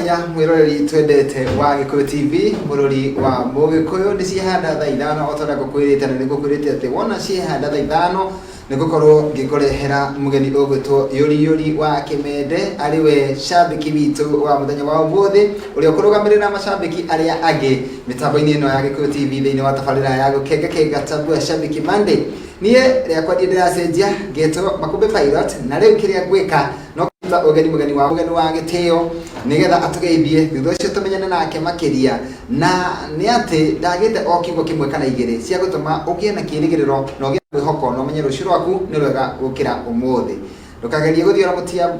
Mũthenya mwĩroreri twendete wa Gĩkũyũ TV, mũrori wa Mũgĩkũyũ. Nĩ ciahanda thaa 5 o ta ũrĩa ngũkwĩrĩte, na nĩ ngũkwĩrĩte atĩ wona ciahanda thaa 5 nĩ ngũkorwo ngĩkũrehera mũgeni ũgwĩtwo Yũri Yũri wa Kĩmende, arĩ we cambĩki witũ wa mũthenya wa ũmũthĩ, ũrĩa ũkũrũgamĩrĩra macambĩki arĩa angĩ mĩtambo-inĩ ĩno ya Gĩkũyũ TV thĩinĩ wa tabarĩra ya Gũkengakenga Tambua Shabiki Monday. Niĩ rĩakwa ndiĩ ndĩracenjia, ngetwo Makũmbĩ Pilot, na rĩu kĩrĩa ngwĩka no kũnyita ũgeni mũgeni wa gĩtĩo nĩgetha atũgeithie, thutha ũcio tũmenyane nake makĩria. Na nĩ atĩ ndagĩte o kiugo kĩmwe kana igĩrĩ cia gũtũma ũgĩe na kĩĩrĩgĩrĩro na ũgĩe na mwĩhoko na ũmenye rũciũ rwaku nĩ rwega gũkĩra ũmũthĩ. Ndũkagerie gũthiora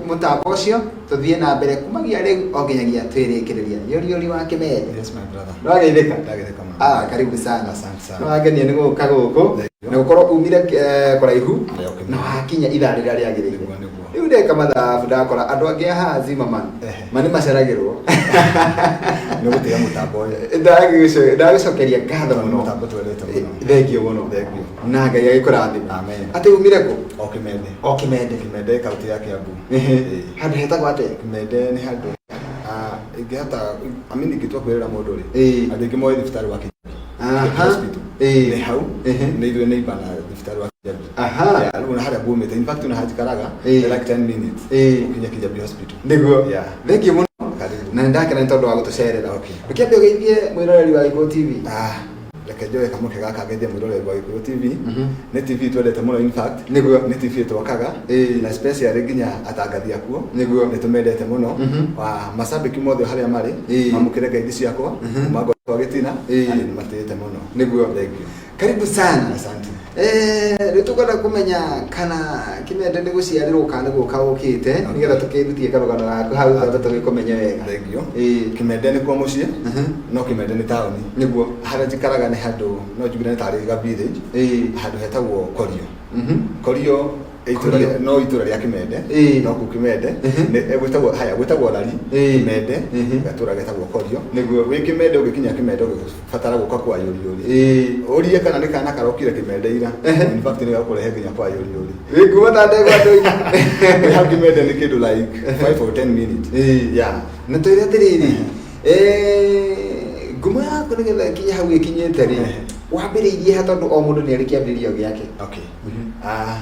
mũtambo ũcio, tũthiĩ na mbere kumagia rĩu o nginyagia twĩrĩkĩrĩria. Yũri Yũri wa Kĩmende. Yes, my brother. Nĩwageithĩka? Ndageithĩka mũno. Ah, karibu sana. Asante sana. Nĩwangenia nĩ gũka gũkũ Thank you. na gũkorwo umire kũraihu Ndio, Kĩmende. na wakinya ithaa rĩrĩa rĩagĩrĩire. Nĩguo, nĩguo. Rĩu ndeka mathabu ndakora andũ angĩ a haha Zimmerman ma nĩ maceragĩrwo. Nĩ gũtiga mũtambo ũyũ. Ndagũcokeria ngatho Nĩ mũno. mũtambo twendete mũno. Thengiũ mũno. Thank you. Na Ngai agĩkũrathime. Amen. Atĩ umire kũ? O Kĩmende. O Kĩmende. Kĩmende, kaunti ya Kiambu. Ehe. Ĩĩ. Handũ hetagwo atĩa? Kĩmende nĩ handũ ingĩhota, I mean, ingĩtua kwĩrĩra mũndũ rĩ, andũ aingĩ moĩ thibitarĩ wa Kijabi. Hospital. Nĩ hau. Nĩ ithuĩ neighbor na thibitarĩ wa Kijabi. Yeah, rĩu na harĩa ngumĩte, in fact, na hanjikaraga nĩ like 10 minutes gũkinya Kijabi Hospital. Nĩguo. Yeah. Thengiũ mũno. Karibu. Na nĩ ndakena nĩ tondũ wa gũtũcerera. Okay. Ndũkĩambe ũgeithie mwĩroreri wa Gĩkũyũ TV. Ah, reke njoe kamũke gaka ngeithie mwĩroreri wa Gĩkũyũ TV. Nĩ TV twendete mũno, in fact. Nĩ TV twakaga na especially nginya atangathi akuo. Nĩ tũmendete mũno. Wa macambĩki mothe harĩa marĩ, mamũkĩre ngeithi ciakwa kuma ngoro kwa gĩtina, na nĩ matĩĩte mũno. Thank you. Karibu sana. Asante. Rĩu tũkwenda kũmenya kana Kĩmende nĩ gũciarĩrwo kana nĩ gũka ũkĩte, nĩgetha tũkĩrutie karũgano gaku hau twambe tũgĩkũmenye wega. Thank you. Kĩmende nĩkuo mũciĩ, no Kĩmende nĩ taũni. Harĩa njikaraga nĩ handũ no njugire nĩ tarĩ ga village, handũ hetagwo Korio. Korio itũra Korio. No itũra rĩa Kĩmende, no kũu Kĩmende gwĩtagwo haya, gwĩtagwo Lari. Kĩmende, gatũra getagwo Korio. Wĩ Kĩmende, ũgĩkinya Kĩmende ũgĩbatara gũka kwa Yũri Yũri, ũrie kana nĩ kana karokire Kĩmende ira. In fact, nĩ gakũrehe nginya kwa Yũri Yũri. Wĩ kuma ta ndegwa ndũi. Wĩ hau Kĩmende nĩ kĩndũ like 5 or 10 minutes. Yeah. Na twĩre atĩrĩrĩ, ngumo yaku nĩgetha ĩkinye hau ĩkinyĩte rĩ, wambĩrĩirie ha? Tondũ o mũndũ nĩ arĩ kĩambĩrĩria gĩake. Okay. Ah,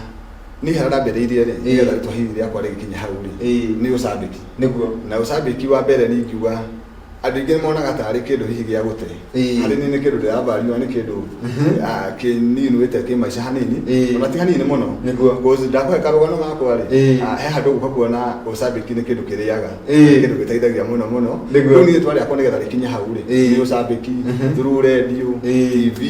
niĩ harĩa ndambĩrĩirie rĩ, nĩgetha rĩtwa hihi rĩakwa rĩgĩkinye hau rĩ, nĩ ũcambĩki. Na ũcambĩki wa mbere nĩ ingiuga andũ aingĩ nĩ monaga tarĩ kĩndũ hihi gĩa gũte. Harĩ niĩ nĩ kĩndũ ndĩravariwa, nĩ kĩndũ kĩninũĩte kĩ maica hanini, ona ti hanini mũno. Cause ndakũhe karũgano gakwa rĩ, he handũ ũgũka kuona ũcambĩki nĩ kĩndũ kĩrĩaga, nĩ kĩndũ gĩteithagia mũno mũno. Rĩu niĩ rĩtwa rĩakwa nĩgetha rĩkinye hau rĩ, nĩ ũcambĩki through radio, TV,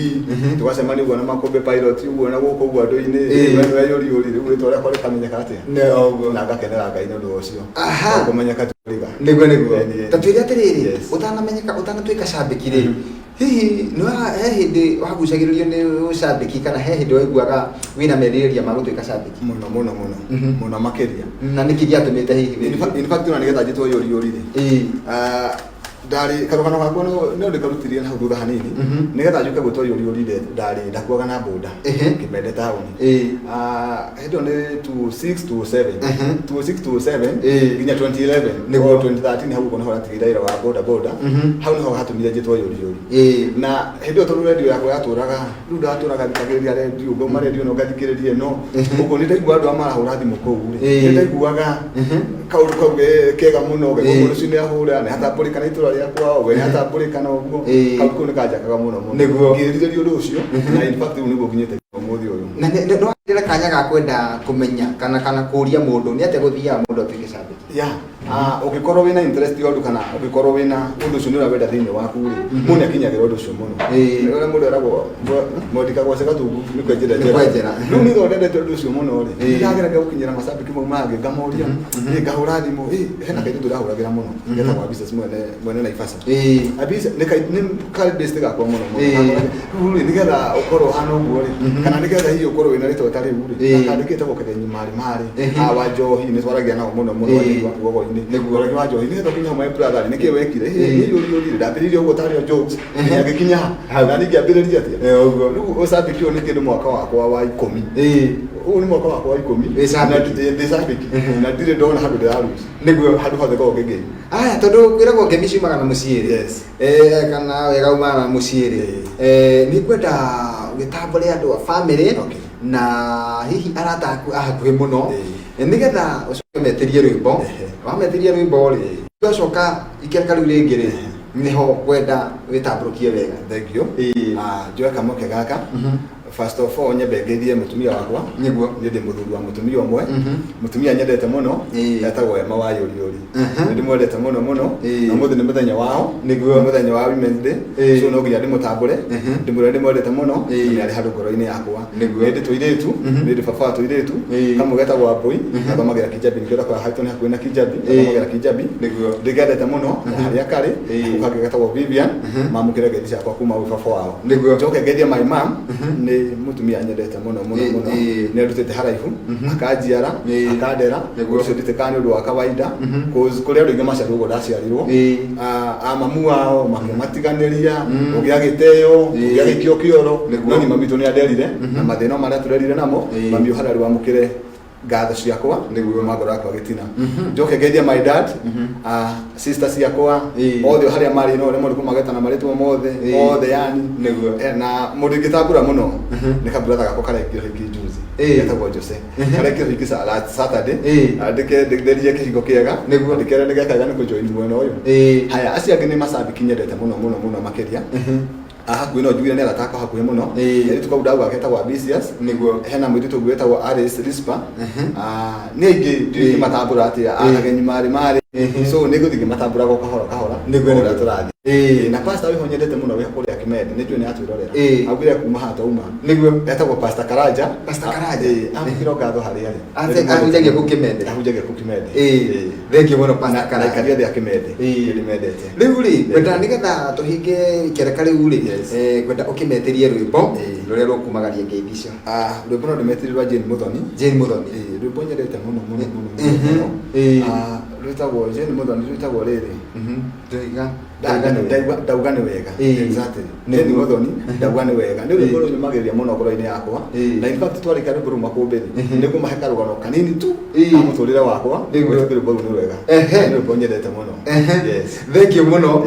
tũgacemania ũguo na Makũmbĩ Pilot ũguo na gũkũ ũguo andũ-inĩ, we nĩwe Yũri Yũri, rĩu rĩtwa rĩakwa rĩkamenyeka atĩa, Nĩ o ũguo. Na ngakenera Ngai nĩ ũndũ wa ũcio. Kũmenyeka ti kũriga. Nĩguo. Ĩĩ. Ta twĩre atĩrĩrĩ, ũtanamenyeka, ũtanatuĩka cambĩki rĩ, hihi nĩ he hĩndĩ wagucagĩrĩrio nĩ ũcambĩki, kana he hĩndĩ waiguaga wĩna merirĩria ma gũtuĩka cambĩki? Mũno mũno mũno. Mũno makĩria. Na nĩkĩ gĩatũmĩte hihi In fact, ona nĩgetha njĩtwo Yũri Yũri rĩ, ndarĩ karũgano gakwa no ndĩkarutithie na hau thutha hanini. Nĩgetha njũke gwĩtwo Yũri Yũri rĩ, ndarĩ ndakuaga na boda Kĩmende taũni. Hĩndĩ ĩyo nĩ 26 27, 26 27 nginya 2011 2013, hau ũguo nĩho ndatigire wĩra wa boda boda. Hau nĩho hatũmire njĩtwo Yũri Yũri. Na hĩndĩ ĩyo tondũ radio yakwa yatũraga, rĩu ndatũraga thikagĩrĩria radio, ngauma radio ĩno ngathikĩrĩria ĩno ũguo, nĩ ndaigua andũ arĩa marahũra thimũ kũu rĩ, nĩ ndaiguaga kaũndũ kau kega mũno, ngaigua mũndũ ũcio nĩ ahũra, nĩ hatambũrĩkana itũra rĩakwa, we nĩ hatambũrĩkana ũguo. Kau kau nĩ kanjakaga mũno mũno. Ngĩrirĩria ũndũ ũcio, na in fact rĩu nĩguo nginyĩte ũmũthĩ ũyũ. Na nĩ wagĩire kanya ga kwenda kũmenya kana kũria mũndũ nĩ atĩa gũthiaga mũndũ atuĩke cambĩki? Yeah. Ũngĩkorwo wĩna interest ya ũndũ kana ũngĩkorwo wĩna ũndũ ũcio nĩ ũrawenda thĩinĩ waku rĩ, mũndũ nĩ akinyagĩra ũndũ ũcio mũno. Ũrĩa mũndũ eragwo mwendi kagwace gatungu nĩ kwenjera. Nĩ kwenjera. Rĩu niĩ tondũ ndendete ũndũ ũcio mũno rĩ, nĩndageragia gũkinyĩra macambĩki mau mangĩ, ngamoria, ngahũra thimũ, hena kairĩtu ndĩrahũragĩra mũno getagwo Abisas, mwene Naivasha. Abisa nĩ ka best gakwa mũno mũno. Rĩu rĩ, nĩgetha ũkorwo ũhana ũguo rĩ, kana nĩgetha hihi ũkorwo wĩna rĩtwa ta rĩu rĩ kandĩkĩte gũkegenyi marĩ marĩ awa njohi nĩ twaragia nao mũno mũno guoko-inĩ nĩguo wa njohi nĩgetha ũkinye hau, my brother, nĩ kĩ wekire? Nĩ yũri yũri ndambĩrĩirie ũguo tarĩ o jokes nginya ngĩkinya ha na ningĩ ambĩrĩria atĩa. Ũguo. Rĩu ũcambĩki ũyũ nĩ kĩndũ mwaka wakwa wa 10. Ũyũ nĩ mwaka wakwa wa 10. Wĩ cambĩki. Na ndĩ cambĩki na ndirĩ ndona handũ ndĩraruci. Handũ hothe ngoragwo ngĩngĩ. Aya, tondũ kwĩragwo ngemi ciumaga na mũciĩ rĩ. Kana wega umaga na mũciĩ rĩ. Nĩ ngwenda ũgĩtambũre andũ a family na hihi arata aku a hakuhĩ mũno, nĩgetha ũcoke metĩrie rwĩmbo. Wametĩria rwĩmbo rĩ, twacoka ikereka rĩu rĩngĩ rĩ, nĩho ngwenda wĩtambũrũkie wega. Thank you. Njoe kamweke gaka. First of all, nyambe ngeithie mũtumia wakwa. Niĩ ndĩ mũthuri wa mũtumia ũmwe, mũtumia nyendete mũno, etagwo Emma wa Yũriũri. Nĩ ndĩmwendete mũno mũno. Na ũmũthĩ nĩ mũthenya wao. Nĩ mũthenya wa Women's Day. So no nginya ndĩmũtambũre, ndĩmwĩre ndĩmwendete mũno na nĩ arĩ handũ ngoro-inĩ yakwa. Nĩ ndĩ tũirĩtu, nĩ ndĩ baba wa tũirĩtu. Kamwe getagwo Ambũi, gathomagĩra Kijabi, nĩkĩo ndakora Haitoni hakuhĩ na Kijabi, gathomagĩra Kijabi. Ndĩkendete mũno na harĩa karĩ. Nako kangĩ getagwo Vivian, mamũkĩre ngeithi ciakwa kuma gwĩ baba wao. Njoke ngeithie my mom, nĩ mũtumia nyendete mũno mũno mũno. Nĩ andutĩte haraihu, akanjiara, akandera. Ũcio nditĩkaga nĩ ũndũ wa kawaida, 'cause kũrĩ andũ aingĩ maciarirwo ũguo ndaciarirwo. A mamu wao makĩmatiganĩria, ũngĩ agĩteo, ũngĩ agĩikio kĩoro. No ni mami witũ nĩ anderire na mathĩna marĩa tũrerire namo. Mami ũharĩa wamũkĩre ngatho ciakwa ma ngoro yakwa gĩtina. Njoke ngeithie my dad, sister ciakwa othe harĩa marĩ, no rĩmwe kũmagetana marĩtwa mothe othe yani. Na mũndũ ingĩtambũra mũno nĩ kaburatha gakwa karekire ũhiki juzi, getagwo Jose. Karekire ũhiki last Saturday. Ndĩke nderie kĩhingo kĩega. Ndĩkere nĩ gekaga nĩ kũjoin mwena ũyũ. Haya, acio angĩ nĩ macambĩki nyendete mũno mũno mũno makĩria. Hakuhĩ no njugire nĩ arata akwa hakuhĩ mũno. Kairĩtu kau ndauga getagwo Ambitious. Hena mũirĩtu ũngĩ wĩtagwo Alice Rispa. Nĩ aingĩ, ndiũĩ ngĩmatambũra atĩa. Agenyi marĩ marĩ so nĩ ngũthiĩ ngĩmatambũraga o kahora kahora ũrĩa tũrathiĩ. Na pastor wĩho nyendete mũno wĩ kũrĩa Kimende, nĩ njũĩ nĩ atwĩrorera. Augire kuma haha twauma. Etagwo Pastor Karanja. Pastor Karanja. Amũkĩro ngatho harĩa arĩ. Ahunjagia kũu Kimende. Ahunjagia kũu Kimende. Thank you mũno, Pastor na Karanja. aikari othe a Kimende nĩ ndĩmendete. Rĩu rĩ, ngwenda nĩgetha tũhinge ikereka rĩu rĩ, ngwenda ũkĩmetĩrie rwĩmbo rũrĩa rũkumagaria ngeithi icio. Rwĩmbo no ndĩmetĩrie rwa Jane Muthoni. Jane Muthoni. Rwĩmbo nyendete mũno mũno mũno mũno. Rwĩtagwo Jane Muthoni, rwĩtagwo rĩrĩ. Ndoiga. Ndauga nĩ wega. Exactly. Jane Muthoni, Ndauga nĩ wega, nĩ rwĩmbo rũnyũmagĩrĩria mũno ngoro-inĩ yakwa. Na in fact twarĩkia rwĩmbo rũu makũmbĩ rĩ, nĩ ngũmahe karũgano kanini tu ka mũtũrĩre wakwa. Gwĩtĩkĩra rwĩmbo rũu nĩ rwega. Nĩ rwĩmbo nyendete mũno. Yes. Thank you mũno.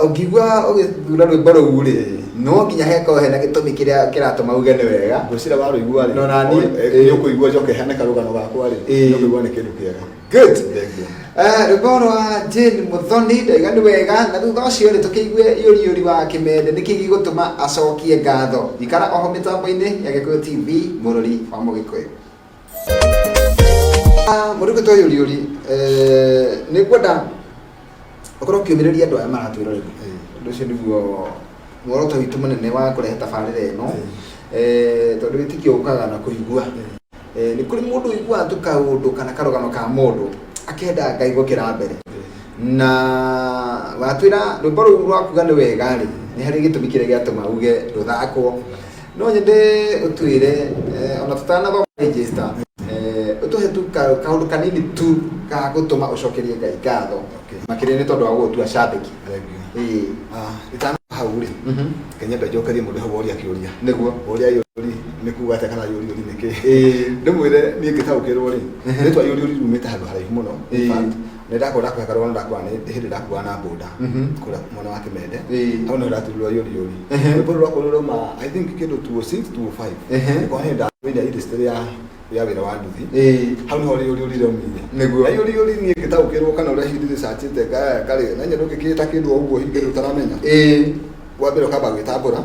Ũngĩigua ũgĩthura rwĩmbo rũu rĩ, no nginya hekorwo hena gĩtũmi kĩrĩa kĩratũma uge nĩ wega. Ngwĩciria warũigua rĩ, No nani- nĩ ũkũigua njoke heane karũgano gakwa rĩ, nĩ ũkũigua nĩ kĩndũ kĩega. Good. Thank you. Rwĩmbo rwa Jane Muthoni, Ndaiga nĩ wega, na thutha ũcio rĩ, tũkĩigue yũri yũri wa Kĩmende nĩkĩ gĩgũtũma acokie ngatho. Ikara oho mĩtambo-inĩ ya Gĩkũyũ TV, mũrori wa Mũgĩkũyũ. Mũndũ ũgwĩtwo yũri yũri, nĩ ngwenda ũkorwo ũkĩũmĩrĩria andũ aya maratwĩrorera. Ũndũ ũcio nĩguo muoroto witũ mũnene wa kũrehe tabarĩra ĩno, tondũ wĩtĩkio ũkaga na kũigua. Nĩ kũrĩ mũndũ ũiguaga tu kaũndũ kana karũgano ka mũndũ akenda Ngai gũkĩra mbere, na watwĩra rwĩmbo rũu rwakuga nĩ wega rĩ, nĩ harĩ gĩtũmi kĩrĩa gĩatũma uge rũthakwo. No nyende ũtwĩre, ona tũtanathoma register, ũtũhe tu kaũndũ kanini tu ga gũtũma ũcokerie Ngai ngatho, makĩria nĩ tondũ wa gũgũtua cambĩki. Thank you. Itana hau rĩ, kenyenda njokerie mũndũ hau woria kĩũria. Ũrĩa yũri nĩ kuga atĩa kana yũri yũri nĩ kĩ? Ndĩmwĩre niĩ ngĩtaũkĩrwo rĩ, rĩtwa yũri yũri rumĩte handũ haraihu mũno. In fact, nĩ ndakorwo ndakũhe karũgano, ndakora nĩ hĩndĩ ndakuaga na boda kũrĩa mwena wa Kimende. Hau nĩho ndaturirwo yũri yũri. Rwĩmbo rũrũ rwakwa rũrauma I think kĩndũ 206 205. Nĩkorwo hĩndĩ ndamĩire industry ya wĩra wa nduthi. Hau nĩho yũri yũri raumire. Na yũri yũri niĩ ngĩtaũkĩrwo kana ũrĩa hihi ndĩrĩcachĩte ngarĩ na nyendũ ngĩkĩta kĩndũ o ũguo hihi kĩndũ ũtaramenya. Wa mbere ũkamba gwĩtambũra,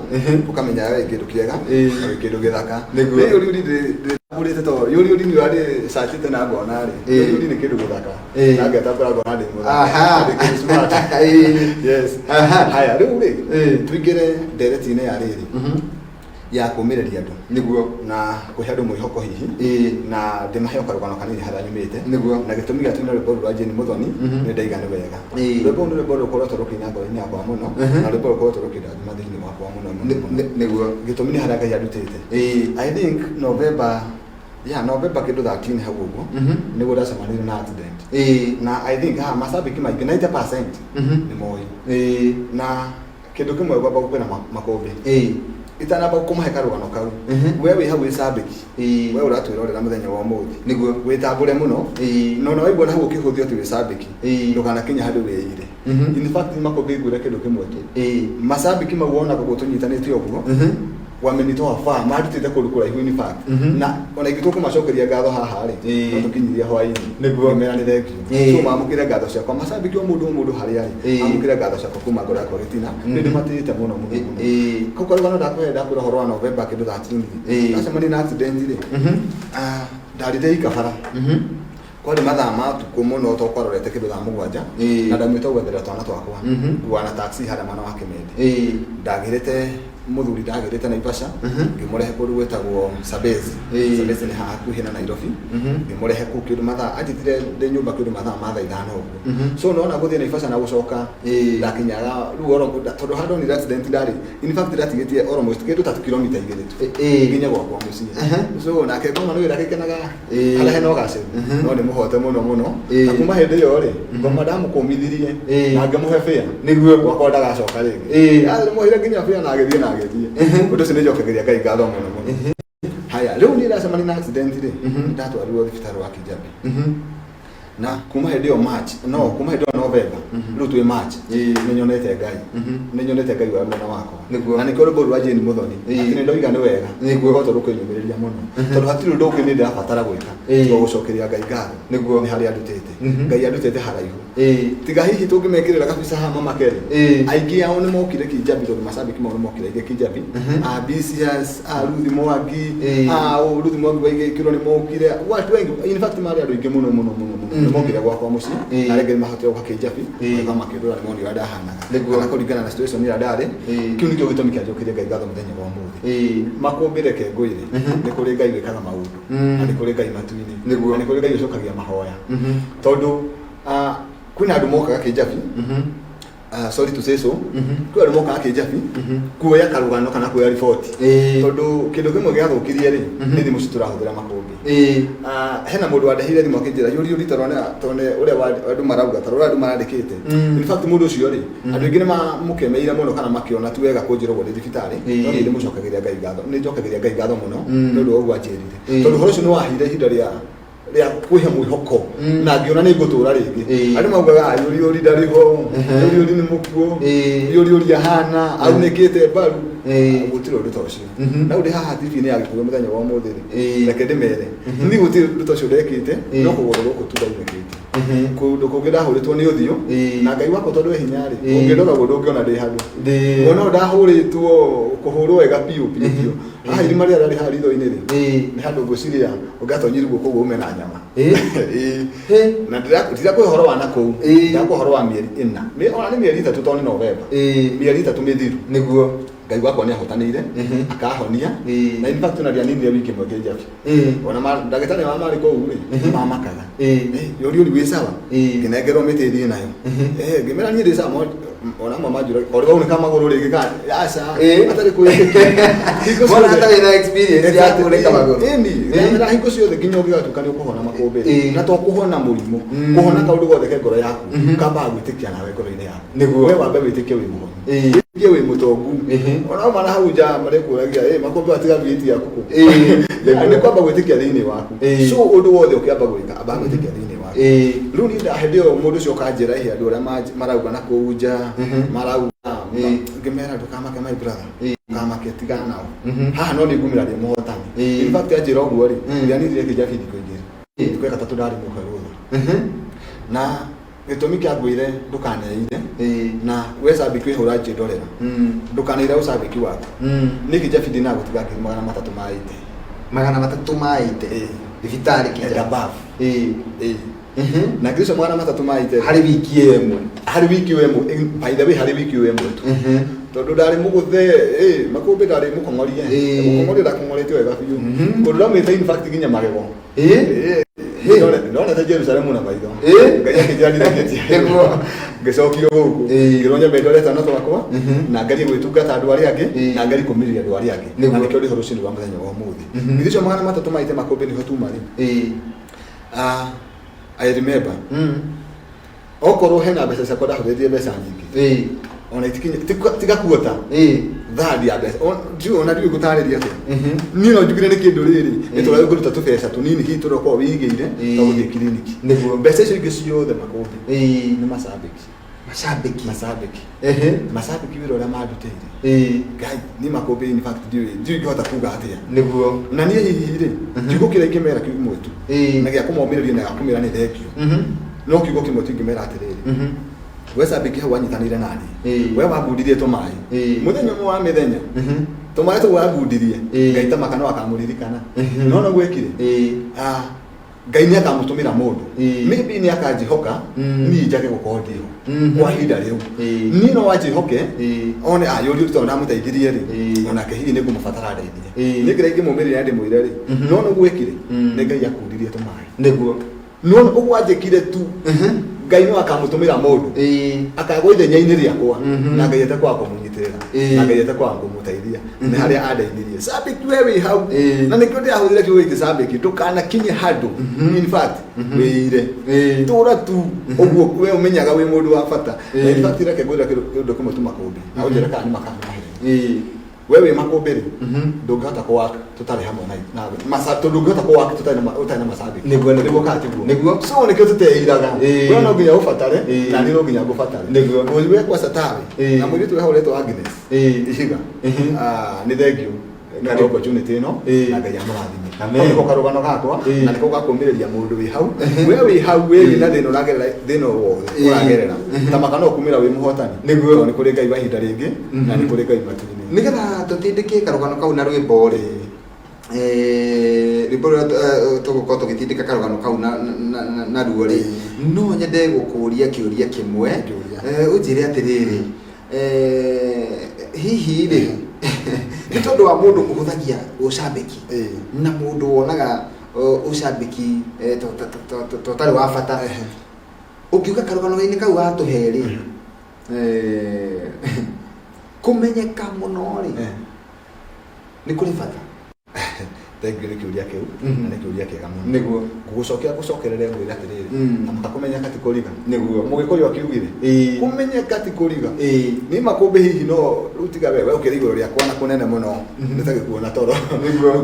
ũkamenya we kĩndũ kĩega na wĩ kĩndũ gĩthaka. Nĩ yũri yũri ndĩtambũrĩte to yũri yũri nĩ ũrĩa na ngona rĩ, yũri yũri nĩ kĩndũ gĩthaka na ngetambũra ngona ndĩ mũthaka. Ndĩ kĩndũ smart. Yes. Haya, rĩu rĩ, tũingĩre ndereti-inĩ ya rĩrĩ. Ya kũmĩrĩria andũ na kũhe andũ mwĩhoko hihi na ndĩmahe o karũgano kanini harĩa nyumĩte. Na gĩtũmi gĩa tũina rwĩmbo rũrũ rwa Jane Muthoni nĩ ndaiga nĩ wega. Rwĩmbo rũrũ nĩ rwĩmbo rũkoretwo rũkĩina ngoro-inĩ yakwa mũno na rwĩmbo rũkoretwo rũkĩndathima thĩinĩ wakwa mũno mũno mũno. Gĩtũmi nĩ harĩa Ngai andutĩte. I think November, yeah, November kĩndũ 13 hau ũguo nĩguo ndacemanirie na accident. Na I think haha macambĩki maingĩ 90% nĩ moĩ. Na kĩndũ kĩmwe ngwamba gũkwĩra makũmbĩ itanamba kũmahe karũgano kau, we wĩ hau wĩ cambĩki, we ũratwĩrorera mũthenya wa ũmũthĩ, wĩtambũre mũno na ona waigua na hau ũkĩhũthio atĩ wĩ cambĩki, ndũkanakinye handũ wĩire. In fact, makũmbĩ, ngwĩre kĩndũ kĩmwe tu. Macambĩki mau wonaga ũguo tũnyitanĩte ũguo wamenitoa far, mandutĩte kũndũ kũraihu. In fact, na ona ingĩ tũkũmacokeria ngatho haha rĩ, no tũkinyirie hwaĩ-inĩ. Ngĩmera nĩ thank you. So mamũkĩre ngatho ciakwa, macambĩki, o mũndũ o mũndũ harĩa arĩ, amũkĩre ngatho ciakwa kuma ngoro yakwa gĩtina. Nĩ ndĩmatĩĩte mũno mũno mũno. Kau karũgano ndakũhe, ndakwĩra ũhoro wa November kĩndũ 13 rĩ, ndacemania na accident rĩ, ndarĩte ikabara. Kwarĩ mathaa ma ũtukũ mũno, to kwarorete kĩndũ thaa 7, na ndaumĩte gwethera twana twakwa nguana taxi harĩa mwena wa Kĩmende. Ndagĩrĩte mũthuri, ndagĩrĩte Naivasha, ngĩmũrehe kũndũ gwĩtagwo Sabezi. Sabezi nĩ haha hakuhĩ na Nairobi. Ngĩmũrehe kũu kĩndũ mathaa, anjĩtire ndĩ nyũmba kĩndũ mathaa ma thaa 5 ũguo. So nona gũthiĩ Naivasha na gũcoka, ndakinyaga rĩu oro tondũ handũ ndonire accident ndarĩ, in fact, ndatigĩtie almost kĩndũ ta kilomita 2 tu nginya gwakwa mũciĩ. So nake ngoma nĩ wĩra gĩkenaga harĩa hena ũgacĩru, no nĩ mũhote mũno mũno. Na kuma hĩndĩ ĩyo rĩ, ngoma ndamũkũmithirie na ngĩmũhe bĩa gwakwa ndagacoka rĩngĩ. Ndamũheire nginya bĩa na agĩthiĩ na agĩthiĩ. Ũndũ ũcio nĩ njokagĩria Ngai ngatho mũno mũno. Haya, rĩu niĩ ndacemania na accident rĩ, ndatwarirwo thibitarĩ wa Kijabe. Na kuma hĩndĩ ĩyo March, no kuma hĩndĩ ĩyo November, rĩu twĩ March, nĩ nyonete Ngai, nĩ nyonete Ngai wa mwena wakwa. Na nĩkĩo rwĩmbo rwa Jane Muthoni atĩ nĩ ndoiga nĩ wega rũkoretwo rũkĩnyũmĩrĩria mũno, tondũ hatirĩ ũndũ ũngĩ nĩ ndĩrabatara gwĩka tiga gũcokeria Ngai ngatho. Nĩ harĩa andutĩte. Ngai andutĩte haraihu. Tiga hihi tũngĩmekĩrĩra kabica haha mamake rĩ, aingĩ ao nĩ mokire Kijabi, tondũ macambĩki mao nĩ mokire aingĩ Kijabi, a BCS, a Ruthi Mwangi, a ũ Ruthi Mwangi wa Igĩkĩro nĩ mokire, watu wengi. In fact, marĩ andũ aingĩ mũno mũno mũno mũno nĩ mokire gwakwa mũciĩ, na arĩa angĩ nĩ mahotire gũka Kijabi, magĩũka makĩndora, nĩ monire ũrĩa ndahanaga kana kũringana na situation ĩrĩa ndarĩ. Kĩu nĩkĩo gĩtũmi kĩa njokerie Ngai ngatho mũthenya wa ũmũthĩ. Makũmbĩ, reke ngwĩre, nĩ kũrĩ Ngai wĩkaga maũndũ, na nĩ kũrĩ Ngai matu-inĩ, na nĩ kũrĩ Ngai ũcokagia mahoya, tondũ kwĩna andũ mokaga Kĩnjabi, sorry to say so, kwĩ andũ mokaga Kĩnjabi kuoya karũgano kana kuoya riboti, tondũ kĩndũ kĩmwe gĩathũkirie rĩ, nĩ thimũ ci tũrahũthĩra, makũmbĩ. Hena mũndũ wandeheire thimũ akĩnjĩra, "Yũri yũri, tarone tone ũrĩa andũ marauga, ta ũrĩa andũ marandĩkĩte." In fact, mũndũ ũcio rĩ, andũ aingĩ nĩ mamũkemeire mũno kana makĩona ti wega kũnjĩra ũguo ndĩ thibitarĩ, no niĩ ndĩmũcokagĩria Ngai ngatho, nĩ njokagĩria Ngai ngatho mũno nĩ ũndũ wa ũguo anjĩrire, tondũ ũhoro ũcio nĩ waheire ihinda rĩa kwĩhe mwĩhoko na ngĩona nĩ ngũtũra rĩngĩ. Andũ maugaga, "Yũri yũri ndarĩ ho, yũri yũri nĩ mũkuũ, yũri yũri ahana aunĩkĩte mbaru." Gũtirĩ ũndũ ta ũcio. Na rĩu ndĩ haha TV-inĩ ya Gĩkũyũ mũthenya wa ũmũthĩ rĩ, reke ndĩmere niĩ gũtirĩ ũndũ ta ũcio ndekĩte, no kũgũrũ gũkũ tu ndaunĩkĩte. Kũndũ kũngĩ ndahũrĩtwo nĩ ũthiũ, na Ngai wakwa tondũ e hinya rĩ, ũngĩndora ũguo ndũngĩona ndĩ handũ ona ndahũrĩtwo kũhũrwo wega biũ biũ biũ. Haha irima rĩrĩa rĩarĩ haha ritho-inĩ rĩ, nĩ handũ ngwĩciria ũngĩatonyire guoko ũguo ume na nyama. Ĩĩ. Na ndirakũhe ũhoro wa nakũu, ndirakũhe ũhoro wa mĩeri 4. Ona nĩ mĩeri 3, tondũ nĩ November, mĩeri 3 mĩthiru. Ngai wakwa nĩ ahotanĩire, akahonia. Na in fact, ona ndianinire wiki ĩmwe Kĩnjabi. Ona ndagĩtarĩ wa marĩ kũu rĩ, nĩ mamakaga. "Yũri ũri wĩ sawa?" Ngĩnengerwo mĩtĩ thiĩ nayo. Ngĩmera niĩ ndĩ sawa. Ona amwe manjũra o rĩ waunĩka magũrũ rĩngĩ ka aca atarĩ kwĩtĩkia. Hingo Mwana ciothe- atarĩ na experience ya kunĩka magũrũ. Ĩni, na hingo ciothe nginya ũngĩgatuĩka nĩ ũkũhona, makũmbĩ, na to kũhona mũrimũ, kũhona kaũndũ gothe ke ngoro yaku, kambaga gwĩtĩkia nawe ngoro-inĩ yaku. We wambe wĩtĩkie wĩ mũhonu, wĩtĩkie wĩ mũtongu. Ona auma na hau nja marekũragia, "Ĩ makũmbĩ, watiga gĩti yaku kũ?" Nĩ kwamba gwĩtĩkia thĩinĩ waku. So ũndũ wothe ũkĩamba gwĩka, amba gwĩtĩkia thĩinĩ waku. Rĩu niĩ hĩndĩ ĩyo mũndũ ũcio ũkanjĩra, "Ĩ andũ arĩa marauga na kũu nja marauga," ngĩmera, "Ndũkamake, my brother, ndũkamake, tigana nao. Haha no nĩ ngumĩra ndĩ mũhotani." In fact, anjĩra ũguo rĩ, ndianinire Kĩnjabi thikũ 2, thikũ 3 ndarĩ mũhe rũtha. Na gĩtũmi kĩa ngwĩre ndũkaneire, na we cambĩki wĩhũra njĩndorera, ndũkaneire ũcambĩki waku, nĩ Kĩnjabi ndinagũtiga 380,000. 380? Thibitarĩ And Kĩnjabi? above. Ĩĩ. Na ngiri icio 380 Harĩ wiki ĩyo ĩmwe? Harĩ wiki ĩyo ĩmwe. By the way, harĩ wiki ĩyo ĩmwe tu. Tondũ ndarĩ mũgũthe makũmbĩ, ndarĩ mũkong'orie. Mũkong'orie ndakong'orĩte wega biũ. Kũndũ ndaumĩte, in fact, nginya magego. Ndonete Jerusalemu na maitho. Ngai akĩnjĩra ndirĩkĩtie. Ngĩcokio gũkũ. Ngĩrwo nyambe ndore twana twakwa na ngerie gwĩtungata andũ arĩa angĩ na ngerie kũmĩrĩria andũ arĩa angĩ. Na nĩkĩo ndĩho rũcinĩ rwa mũthenya wa ũmũthĩ. Ngiri icio 300 maite makũmbĩ nĩho tuma rĩ. Ah, I remember okorwo hena mbeca ciakwa ndahũthĩrire mbeca nyingĩ ona itikinya tiga kuota third ya mbeca. Ndiũĩ ona ndiũĩ gũtarĩria atĩa. Niĩ no njugire nĩ kĩndũ rĩrĩ nĩ tũrĩa ngũruta tũbeca tũnini hihi tũrĩa ũkoragwo wĩigĩire twa gũthiĩ kiriniki. Mbeca icio ingĩ ciothe makũmbĩ nĩ macambĩki. Macambĩki. Macambĩki. Macambĩki wĩra ũrĩa mandutĩire, Ngai, niĩ makũmbĩ, in fact, ndiũĩ ingĩhota kuga atĩa. Na niĩ hihi rĩ, kiugo kĩrĩa ingĩmera kĩmwe tu na gĩa kũmomĩrĩria na gĩa kũmĩra nĩ thengio, no kiugo kĩmwe tu ingĩmera atĩrĩrĩ, we cambĩki hau wanyitanĩire nani, we wangundirie tũmaĩ, mũthenya ũmwe wa mĩthenya tũmaĩ tũu wangundirie, Ngai ta maka no akamũririkana. No no gwĩkire. Ah, Ngai nĩ akamũtũmĩra mũndũ. Maybe nĩ akanjĩhoka niĩ njage gũkorwo ndĩho kwa ihinda rĩu. Niĩ no anjĩhoke one ayũrio tondũ ndamũteithirie rĩ, onake hihi nĩ ngũmũbatara ndeithie. Niĩ kĩrĩa ingĩmũmĩrĩria ndĩmwĩre rĩ, no nĩ gwĩkire nĩ Ngai akundirie tũmaĩ. No ũguo anjĩkire tu, Ngai no akamũtũmĩra mũndũ akagwo ithenya-inĩ rĩakwa na Ngai atekwaga kũmũnyitĩrĩra na Ngai atekwaga kũmũteithia nĩ harĩa andeithirie. Cambĩki, we wĩ hau. Na nĩkĩo ndĩrahũthĩra kiugo gĩkĩ cambĩki, ndũkanakinye handũ, in fact, wĩire tũra tu ũguo we ũmenyaga wĩ mũndũ wa bata. Na in fact, reke ngwĩre kĩndũ kĩmwe tu makũmbĩ na ũnjĩre kana nĩ makana maheni. We wĩ makũmbĩ rĩ, ndũngĩhota kũwaka tũtarĩ hamwe na nawe masa, tondũ ndũngĩhota kũwaka tũtarĩ na ũtarĩ na macambĩki. Nĩguo kana tiguo? Nĩguo. So nĩkĩo tũteiraga. We no nginya ũbatare na niĩ no nginya ngũbatare. Mũri we kwaca tawe na mũirĩtu we hau ũretwo Agnes Ihiga. Ah, nĩ thengio nĩ Karibu. opportunity ĩno na Ngai amũrathime. Amen. Hau nĩko karũgano gakwa na nĩko gakũmĩrĩria mũndũ wĩ hau, we wĩ hau wĩ na thĩna ũragerera, thĩna o wothe ũragerera, ta maka no kumĩra wĩ mũhotani. Tondũ nĩ kũrĩ Ngai wa ihinda rĩngĩ na nĩ kũrĩ Ngai matu-inĩ. Nĩgetha tũtindĩke karũgano kau na rwĩmbo rĩ, rwĩmbo rũrĩa tũgũkorwo tũgĩtindĩka karũgano kau naruo rĩ, no nyende gũkũria kĩũria kĩmwe. Kĩũria. Ũnjĩre atĩrĩrĩ, hihi rĩ, nĩ tondũ wa mũndũ ũhũthagia ũcambĩki na mũndũ wonaga ũcambĩki to ũtarĩ wa bata, ũngiuga karũgano-inĩ kau watũhe rĩ, kũmenyeka mũno rĩ, nĩ kũrĩ bata? Thank you nĩ kĩũria kĩu na nĩ kĩũria kĩega mũno. Ngũgũcokia ngũcokerere ngwĩre atĩrĩrĩ, na mũkakũmenyeka ti kũriga. Mũgĩkũyũ akiugire kũmenyeka ti kũriga. Niĩ makũmbĩ hihi no rĩu tiga we ũkĩrĩ igũrũ rĩakwa na kũnene mũno nĩ ta gĩkuo na toro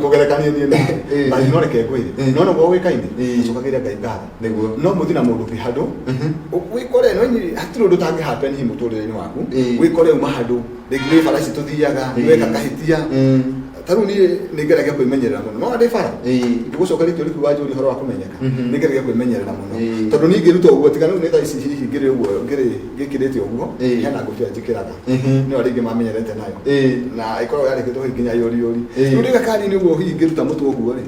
kũgerekania niĩ nawe. But no reke ngwĩre, no noguo ũĩkaine, ũcokagĩria Ngai ngatho. No mũthiĩ na mũndũ ũngĩ handũ wĩkore no hatirĩ ũndũ ũtangĩ happen hihi mũtũrĩre-inĩ waku. Wĩkore uma handũ rĩngĩ wĩ bara ici tũthiaga weka kahĩtia. Ta rĩu niĩ nĩ ngeragia kwĩmenyerera mũno no ndĩ bara ngĩgũcokeria kĩũria kĩu wanjũria ũhoro wa kũmenyeka. Nĩ ngeragia kwĩmenyerera mũno tondũ niĩ ingĩruta ũguo tiga rĩu nĩ thaa ici hihi ngĩrĩ ũguo ngĩrĩ ngĩkĩrĩte ũguo, hena ngũbia njĩkĩraga nĩyo arĩa aingĩ mamenyerete nayo na ĩkoragwo yandĩkĩtwo hihi nginya yũri yũri. Rĩu ndĩ gakari-inĩ ũguo hihi ngĩruta mũtwe ũguo rĩ,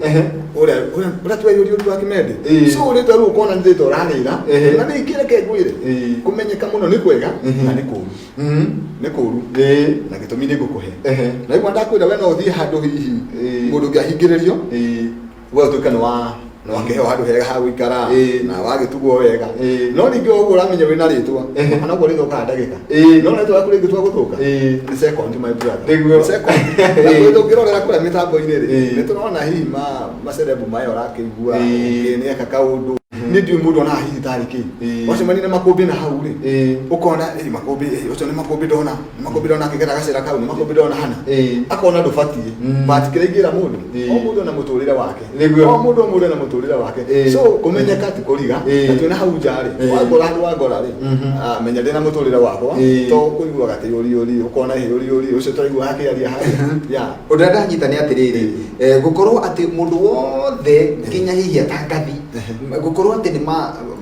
ũrĩa tuwe yũri yũri wa kĩmende. So rĩtwa rĩu ũkona nĩ rĩtwa ũrarĩra. Na nĩ kĩreke ngwĩre, kũmenyeka mũno nĩ kwega na nĩ kũru. Nĩ kũru na gĩtũmi nĩ ngũkũhe. Na igua ndakwĩra we no ũthiĩ handũ hihi mũndũ ũngĩ ahingĩrĩrio, we ũtuĩke nĩ wakĩheo handũ hega ha gũikara na wagĩtugwo wega. No ningĩ ũguo ũramenya wĩna rĩtwa kana ũguo rĩthũkaga ndagĩka, no rĩtwa rĩaku rĩngĩtua gũthũka nĩ second, my brother. Nĩ second. Na kwĩ tũngĩrorera kũrĩa mĩtambo-inĩ rĩ, nĩ tũrona hihi macerebu maya ũrakĩigua ũngĩ nĩ eka kaũndũ, niĩ ndiũĩ mũndũ onaga hihi tarĩ kĩ. Wacemania na makũmbĩ na hau rĩ, ũkona makũmbĩ, ũcio nĩ makũmbĩ ndona, nĩ makũmbĩ ndona akĩgera gacĩra kau, nĩ makũmbĩ ndona hana, akona ndũbatiĩ. But kĩrĩa ingĩra mũndũ, o mũndũ na mũtũrĩre wake. O mũndũ, o mũndũ na mũtũrĩre wake. So kũmenyeka ti kũriga. Na twĩna hau nja rĩ, wangora handũ wangora rĩ, ah, menya ndĩna mũtũrĩre wakwa. To kũiguaga atĩ yũri yũri ũkona yũri yũri ũcio tũraigua akĩaria harĩa ya. Ũndũ ũrĩa ndanyita nĩ atĩrĩrĩ, gũkorwo atĩ mũndũ wothe nginya hihi atangathi gũkorwo atĩ nĩ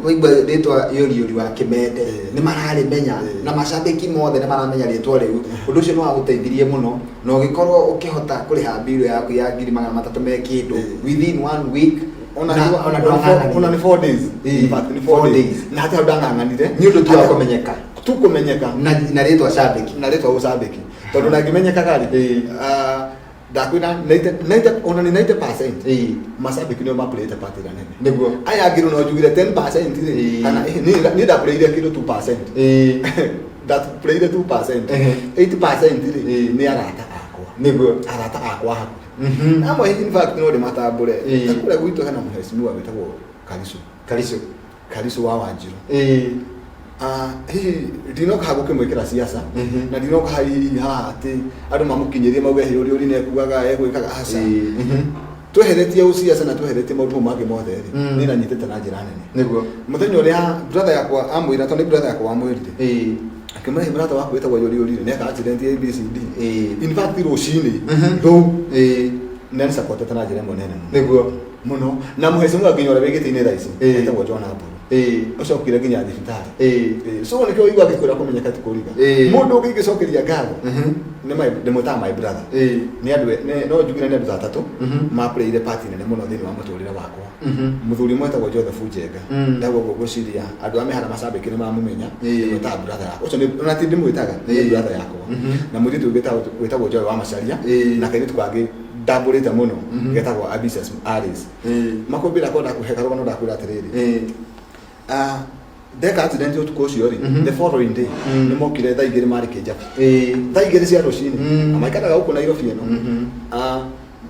maigua rĩtwa yũri yũri wa kĩmende nĩ mararĩmenya na macambĩki mothe nĩ maramenya rĩtwa rĩu, ũndũ ũcio nĩ wagũteithirie mũno na ũgĩkorwo ũkĩhota kũrĩha mbirũ yaku ya 300,000 me kĩndũ within one week. Ona Ona ndwang'ang'anire. Ona nĩ 4 days. In fact, nĩ 4 4 days. Days. Na hatirĩ handũ ndang'ang'anire. Nĩ ũndũ tu wa kũmenyeka tu kũmenyeka na rĩtwa cambĩki. Na rĩtwa ũcambĩki. Tondũ na ngĩmenyekaga rĩ, ndakwĩra 90 90, ona nĩ 90%, macambĩki nĩo maplayĩte part ĩrĩa nene. Aya angĩ rĩu no njugire 10% rĩ, kana niĩ ndaplayire kĩndũ 2%, ndaplayire 2%, 80% rĩ, nĩ arata akwa. Arata akwa hakuhĩ. Amwe in fact no ndĩmatambũre. Ta kũrĩa gwitũ hena mũhecimiwa wĩtagwo Karicu. Karicu. Karicu wa Wanjiru. Hihi ndinoka ha gũkĩmwĩkĩra siasa, na ndinoka ha hihi haha atĩ andũ mamũkinyĩrie mauge hĩ ũrĩa ũrĩ nĩekuaga egwĩkaga, aca. Tweheretie ũciaca na tweheretie maũndũ mau mangĩ mothe rĩ, niĩ nanyitĩte na njĩra nene. Mũthenya ũrĩa brother yakwa amwĩra, tondũ nĩ brother yakwa wamwĩrire, akĩmwĩra, "Hĩ, mũrata waku wĩtagwo Yori Yori rĩ, nĩeka accident ya ABCD." In fact rũcinĩ rũu nĩ anisupportete na njĩra ĩmwe nene mũno. Mũno. Na mũhecimiwa nginya ũrĩa wĩ gĩtĩ-inĩ thaa ici, etagwo John Amburu, ũcio okire nginya thibitarĩ. So nĩkĩo ũigua ngĩkwĩra kũmenyeka ti kũriga. Mũndũ ũngĩ ingĩcokeria ngatho nĩ ndĩmwĩtaga my brother. Nĩ andũ no njugire nĩ andũ ta atatũ maplayire part nene mũno thĩinĩ wa mũtũrĩre wakwa. Mũthuri ũmwe etagwo Joseph Njenga. Ndauga ũguo ngwĩciria andũ a mehara macambĩki nĩ mamũmenya. Ndĩmwĩtaga brother yakwa ũcio, ona ti ndĩmwĩtaga, nĩ brother yakwa. Na mũirĩtu ũngĩ wĩtagwo Joy wa Macharia, na kairĩtu kangĩ ndambũrĩte mũno getagwo Ambitious Alice. Makũmbĩra ko ndakũhe karũgano, ndakwĩra atĩrĩrĩ, ndeka accident ũtukũ ũcio rĩ, the following day nĩ mokire thaa 2 marĩ kĩnjabi, thaa 2 cia rũcinĩ, na maikaraga gũkũ Nairobi ĩno.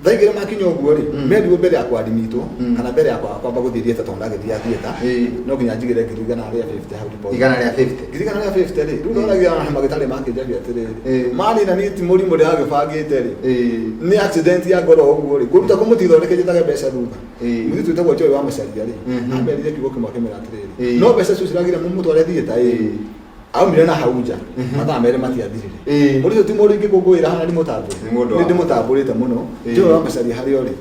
Thaa 2 makinya ũguo rĩ, merirwo mbere ya kwadimitwo kana mbere ya kwamba gũthiĩ theatre, tondũ ndagĩthiĩ theatre no nginya njigĩre 150,000 hau deposit. 150. 150,000 rĩ, rĩu ndoragia magĩtarĩ makĩnjabi atĩrĩrĩ, mani na niĩ ti mũrimũ ndĩragĩbangĩte rĩ, nĩ accident ya ngoro ũguo rĩ, ngũruta kũ mũtithondeke njĩtage mbeca thutha? Mũirĩtu wĩtagwo Joy wa Macharia rĩ, amerire kiugo kĩmwe, akĩmera atĩrĩrĩ, no mbeca icio ciragire mũmũtware theatre. Aumire na hau nja mathaa 2 matiathirire. Mũndũ ũcio ti mũndũ ingĩkũngũĩra hana ndĩmũtambũre. Nĩ mũndũ nĩ ndĩmũtambũrĩte mũno. Joy wa Macharia harĩa ũrĩ,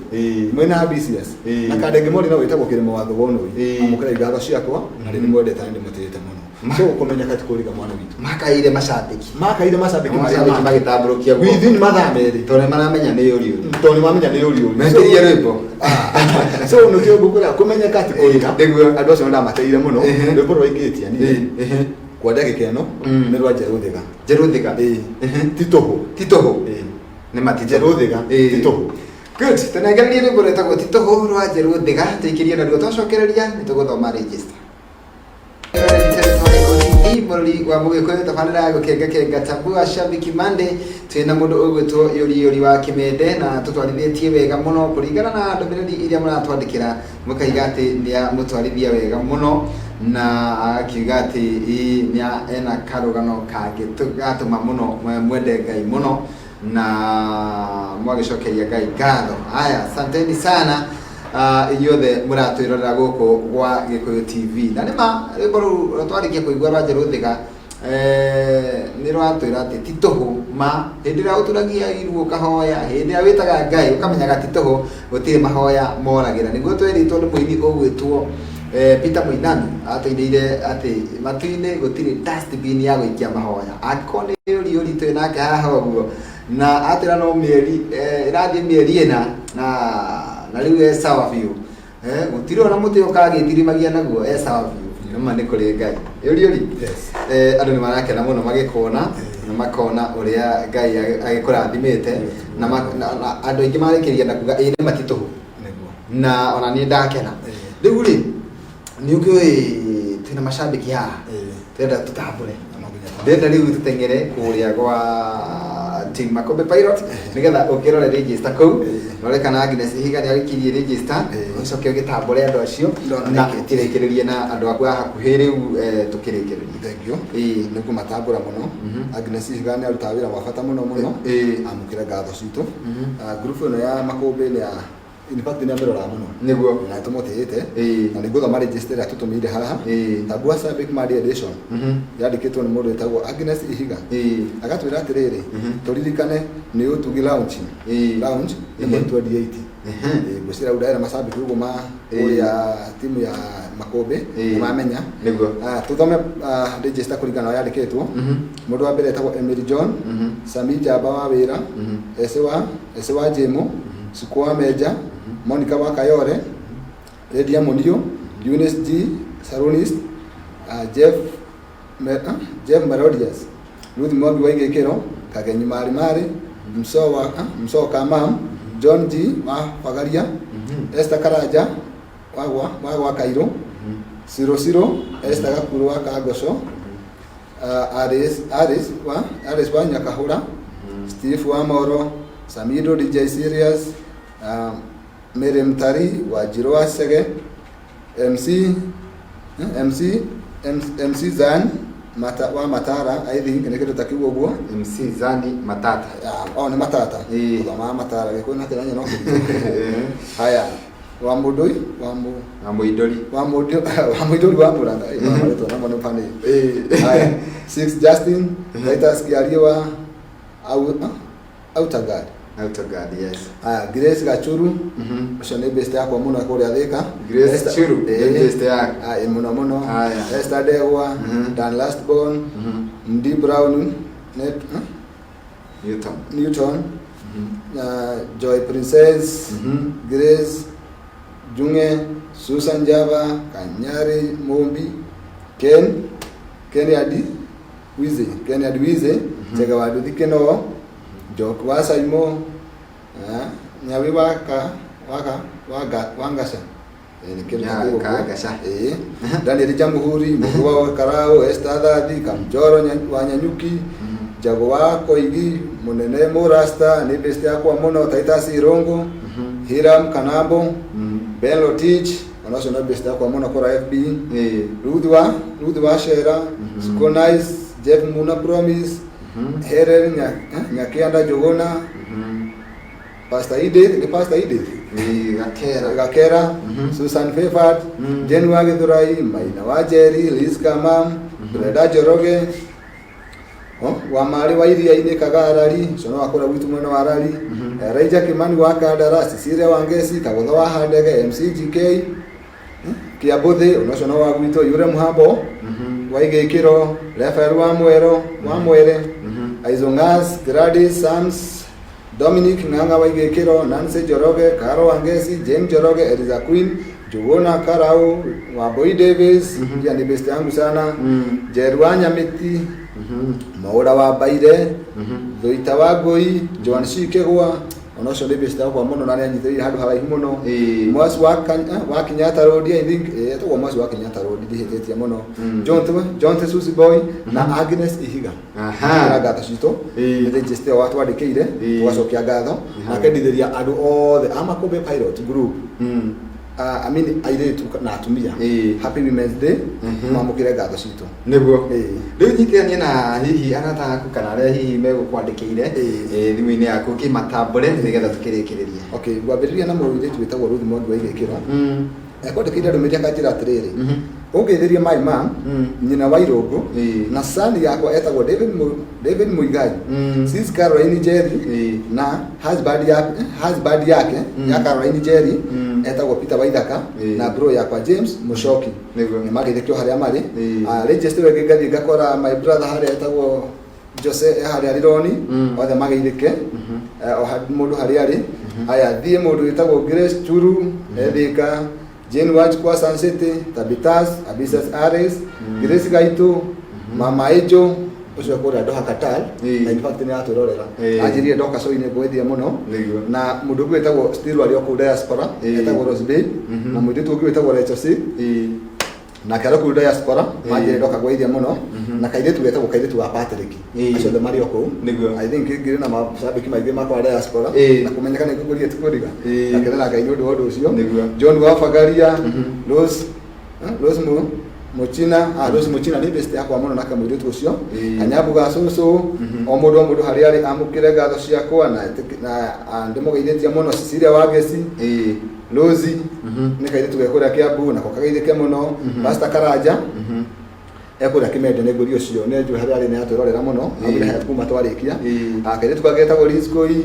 mwĩna ambitious, na kandenge mori no wĩtagwo Kĩrĩma wa Thogonoi, amũkĩra ngatho ciakwa na rĩ nĩmwendete na ndĩmũtĩĩte mũno. So kũmenyeka ti kũriga, mwana witũ. Makaire macambĩki. Makaire macambĩki marĩa macambĩki magĩtambũrũkia guoko. Within mathaa 2. Tondũ nĩ maramenya nĩ ũri ũri. Tondũ nĩ mamenya nĩ ũri ũri. Mekĩrie rwĩmbo. So nĩkĩo ngũkwĩra kũmenyeka ti kũriga. Andũ acio nĩndamateire mũno. Rwĩmbo rwaingĩtia niĩ kwa ndagĩka ĩno nĩ rwa Njerũ Thĩga. Njerũ Thĩga. Ti tũhũ. Ti tũhũ. Nĩ ma ti Njerũ Thĩga, ti tũhũ. Good. Tũnengererie rwĩmbo rwĩtagwo Ti Tũhũ rwa Njerũ Thĩga, tũikĩrie naruo, twacokereria nĩ tũgũthoma register. Mũrori wa Mũgĩkũyũ, tabarĩra ya gũkengakenga Tambua Shabiki Monday, twĩna mũndũ ũgwĩtwo Yori Yori wa Kĩmende na tũtwarithĩtie wega mũno kũringana na ndũmĩrĩri iria mũratwandĩkĩra, mũkaiga atĩ nĩ amũtwarithia wega mũno na agakiuga atĩ ĩ, nĩ ena karũgano kangĩ gatũma mũno mwende Ngai mũno na mwagĩcokeria Ngai ngatho. Aya, asanteni sana inyuothe mũratwĩrorera gũkũ gwa Gĩkũyũ TV. Na nĩ ma rwĩmbo rũu twarĩkia kũigua rwa Njerũ Thĩga, nĩ rwatwĩra atĩ ti tũhũ ma hĩndĩ ĩrĩa ũturagia iru ũkahoya, hĩndĩ ĩrĩa wĩtaga Ngai ũkamenyaga ti tũhũ, gũtirĩ mahoya moragĩra. Nĩguo twerĩtwo nĩ mũini ũgwĩtwo Peter Mũinami, atũinĩire atĩ matu-inĩ gũtirĩ dustbin ya gũikia mahoya. Angĩkorwo nĩ ũri ũri twĩ nake haha ũguo na atwĩra no mĩeri ĩrathiĩ mĩeri 4 na rĩu e sawa biũ, gũtirĩ ona mũtĩ ũkagĩtirimagia naguo, e sawa biũ. Nĩma nĩ kũrĩ Ngai. Yũri ũri. Yes. Andũ nĩ marakena mũno magĩkuona na makona ũrĩa Ngai agĩkũrathimĩte na andũ aingĩ marĩkĩria na kuga ĩ nĩ ma ti tũhũ. Na ona niĩ ndakena. Rĩu rĩ, nĩ ũkĩũĩ twĩna macambĩki haha, tũrenda tũtambũre. No nginya. Ndĩrenda rĩu tũteng'ere kũrĩa gwa team Makombe Pilot nĩgetha ũkĩrore register kũu, rore kana Agnes Ihiga nĩ arĩkirie register, ũcoke ũgĩtambũre andũ acio Ndona na nĩkĩtie. ũkĩrĩkĩrĩrie na andũ aku a hakuhĩ rĩu, tũkĩrĩkĩrĩrie. Thank you. Nĩ ngũmatambũra mũno. Agnes Ihiga nĩ arutaga wĩra wa bata mũno mũno. Amũkĩre ngatho citũ. Group ĩno ya Makũmbĩ nĩ ya, in fact nĩ amĩroraga mũno na nĩtũmũtĩĩte. Na nĩ ngũthoma register ĩrĩa tũtũmĩire haha. Tambua Civic Monday Edition, yandĩkĩtwo nĩ mũndũ wĩtagwo Agnes Ihiga. Agatwĩra atĩrĩrĩ, tũririkane nĩ Ũtugi Lounge. Lounge nĩ mweri 28. Ngwĩciria rĩu ndaera macambĩki ũguo ma kũrĩa timu ya Makũmbĩ nĩ mamenya. Tũthome register kũringana na ũrĩa yandĩkĩtwo. Mũndũ wa mbere etagwo Emily John, Sami Njamba wa wĩra, Ese wa Jemo, Suku wa Menja, Monica wa Kayore, Lydia Munio, Eunice G Salonist, Jeff Melodius, Ruth Mwangi wa Igĩkĩro, Kagenyi Mari Mari, Mso Mso Kamam, John G wa Bagaria, Esther Karanja wa gwa Kairũ, Siro Siro, Esther Gakuru wa Kangoco, Aris wa Nyakahura, Steve wa Moro, Samido DJ Serious, Mary Mtari wa Njirũ wa Chege, MC MC MC Zan wa Matara, I think nĩ kĩndũ ta kĩu ũguo. MC Zani Matata. Ah, oh, nĩ Matata. Gũthomaga Matara gĩkũyũ na kĩranya no kĩritũ. Haya, wa mũndũi wa mũ Na Mũindori. Wa mũndũ wa mũindori wa Mũrang'a. Eh, marĩtwa namo nĩ funny. Haya, Six Justin Titus Kiarie wa Outagard. Autoguard, yes. Haya, Grace Gachuru, ũcio nĩ best yakwa mũno kũrĩa Thika. Grace Churu, nĩ best yaku. Ah, mũno mũno. Haya. Esther Ndegwa, Dan Lastborn, Md Brown, Net, Newton. Newton, Joy Princess, Grace Junge, Susan Java, Kanyari Mumbi, Ken Adi Wize, Ken Adi Wize, Chega wa Nduthi Kino, Jok wa Saimo, Nyawi wa ka waka wa Wangasha. Nĩ kĩndũ ta kĩu ũguo. Kangaca. Daniel Jamhuri, Mũgũ wa Karau, Esther Thathi, Kamjoro wa Nyanyuki, Jago wa Koigi, Mũnene Mũrasta, nĩ best yakwa mũno, Titus Irungu, Hiram Kanambo, Ben Lotich, ona ũcio no best yakwa mũno kũra FB, Ruth wa Shera, Sukonice, Jeff Muna Promise, Helen Nyakianda Njuguna, Pastor Edith, nĩ Pastor Edith? Gakera. Gakera, Susan Fefat, Jane wa Githurai, Maina wa Jerry, Liz Kamam, Brenda Njoroge, oh, wa Marĩ wa Iria-inĩ Kagarari, ũcio no wakũra gwitũ mwena wa Rari, Elijah Kimani wa Kandara, Cecilia Wangeci, Kagũtha wa Handege, MCGK, Kĩambũthĩ, ona ũcio no wa gwitũ, Yure Muhambo, wa Igĩkĩro, Rafael wa Mwero, wa Mwere, Aizongas, Gladys Sams, Dominic Ng'ang'a wa Igĩkĩro, Nancy Njoroge, Caro Wangeci, James Njoroge, Eliza Queen, Njuguna Karau, Wambui Davis, pia ni best yangu sana, Jeru wa Nyamiti, Maũra wa Baire, Thuita wa Ngũi, Joan Shikegwa, ona ũcio nĩ best yakwa mũno na nĩ anyitĩrĩire handũ haraihu mũno. Mwasi wa Kenyatta Road, I think, etagwo Mwasi wa Kenyatta Road, ndihĩtĩtie mũno. John Susi Boy na Agnes Ihiga. Na ngatho citũ nĩ register watwandĩkĩire, tũgacokia ngatho na akendithĩria andũ othe a Makũmbĩ Pilot Group, I mean airĩtu na atumia, Happy Women's Day. Mamũkĩre ngatho citũ. Nĩguo. Rĩu nyitithanie na hihi arata aku kana arĩa hihi megũkwandĩkĩire thimũ-inĩ yaku, kĩmatambũre nĩgetha tũkĩrĩkĩrĩrie. Okay, ngwambĩrĩria na mũirĩtu wĩtagwo Ruth Mwangi wa Igĩkĩro. Ekwandĩkĩire ndũmĩrĩri akanjĩra atĩrĩrĩ, ũngeithĩrie my mom, nyina wa Irũngũ, na son yakwa etagwo David Muigai, sis Caroline Njeri, na husband yake ya Caroline Njeri etagwo Peter Waithaka, na bro yakwa James Mushoki. Nĩ mageithĩkio harĩa marĩ. Ah, register ĩngĩ ngathiĩ ngakora my brother harĩa etagwo Jose, harĩa Rironi. Othe mageithĩke. O mũndũ harĩa arĩ. Aya, thiĩ mũndũ wĩtagwo Grace Churu Ethika, Jane Wach kwa Sun City, Tabitas Abisas Aris, Grace Gaitu, Mama Ejo ũcio kũrĩa Doha Qatar, na in fact nĩ atwĩrorera. Anjĩrire ndoka coinĩ ngwethia mũno. Na mũndũ ũngĩ wĩtagwo still arĩ o kũu diaspora, etagwo Rose Bay, na mũirĩtu ũngĩ wĩtagwo Rachel C nake arĩ kũu diaspora, manjĩrire ndoka gweithia mũno, na kairĩtu getagwo kairĩtu wa Patrick. Acio othe marĩ o kũu. I think ngĩrĩ na macambĩki maingĩ makwa diaspora, na kũmenyeka nĩ ngũkũria ti kũriga. Ngakenera Ngai nĩ ũndũ wa ũndũ ũcio. John wa Bagaria, Rose Rose Muchina, Rose Muchina nĩ best yakwa mũno na kamũirĩtu ũcio. Kanyambu ga cũcũ, o mũndũ harĩa arĩ amũkĩre ngatho ciakwa na ndĩmũgeithĩtie mũno. Cecilia Wangeci, Rosie, nĩ kairĩtu ge kũrĩa Kiambu, nako kageithĩke mũno. Pastor Karanja ekũrĩa Kĩmende, nĩ ngũri ũcio nĩ njũĩ harĩa arĩ, nĩ atwĩrorera mũno. Augire harĩa kuma twarĩkia. Ah, kairĩtu kangĩ getagwo Liz Koi,